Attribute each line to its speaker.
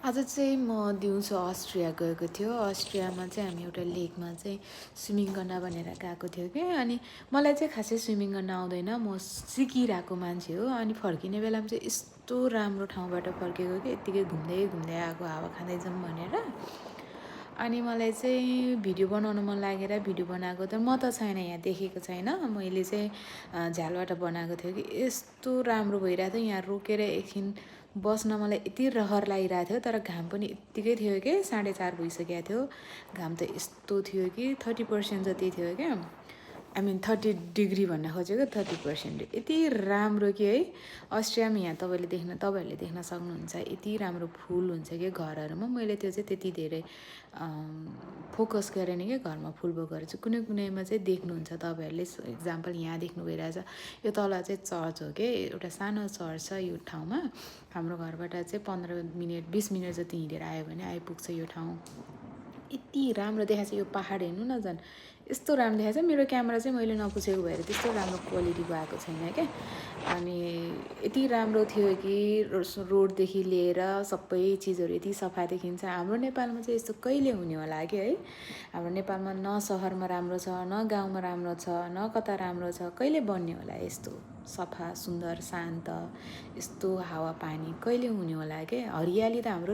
Speaker 1: आज चाहिँ म दिउँसो अस्ट्रिया गएको थियो। अस्ट्रियामा चाहिँ हामी एउटा लेकमा चाहिँ स्विमिङ गर्न भनेर गएको थियो कि अनि मलाई चाहिँ खासै स्विमिङ गर्न आउँदैन, म सिकिरहेको मान्छे हो। अनि फर्किने बेलामा चाहिँ यस्तो राम्रो ठाउँबाट फर्केको कि यत्तिकै घुम्दै घुम्दै आएको, हावा खाँदै जाउँ भनेर। अनि मलाई चाहिँ भिडियो बनाउनु मन लागेर भिडियो बनाएको, तर म त छैन, यहाँ देखेको छैन, मैले चाहिँ झ्यालबाट बनाएको थियो कि यस्तो राम्रो भइरहेको थियो। यहाँ रोकेर एकछिन बस्न मलाई यति रहर लागिरहेको थियो, तर घाम पनि यत्तिकै थियो कि 4:30 भइसकेको थियो। घाम त यस्तो थियो कि 30% जति थियो क्या, आई मिन 30 डिग्री भन्न खोजेको, 30%। यति राम्रो कि है, अस्ट्रियामा यहाँ तपाईँहरूले देख्न सक्नुहुन्छ, यति राम्रो फुल हुन्छ कि घरहरूमा। मैले त्यो चाहिँ त्यति धेरै फोकस गरेन कि घरमा फुल बोकेर चाहिँ। कुनै कुनैमा चाहिँ देख्नुहुन्छ तपाईँहरूले, इक्जाम्पल यहाँ देख्नु भइरहेछ, यो तल चाहिँ चर्च हो कि, एउटा सानो चर्च छ यो ठाउँमा। हाम्रो घरबाट चाहिँ 15 मिनट 20 मिनट जति हिँडेर आयो भने आइपुग्छ यो ठाउँ। यति राम्रो देखाएको छ यो पहाड, हेर्नु न, झन् यस्तो राम्रो देखाएको छ। मेरो क्यामेरा चाहिँ मैले नपुछेको भएर त्यस्तो राम्रो क्वालिटीको आएको छैन क्या। अनि यति राम्रो थियो कि रोडदेखि लिएर सबै चिजहरू यति सफा देखिन्छ। हाम्रो नेपालमा चाहिँ यस्तो कहिले हुने होला कि है। हाम्रो नेपालमा न सहरमा राम्रो छ, न गाउँमा राम्रो छ, न कता राम्रो छ, कहिले बन्ने होला यस्तो सफा सुन्दर शान्त यस्तो हावापानी कहिले हुने होला के। हरियाली त हाम्रो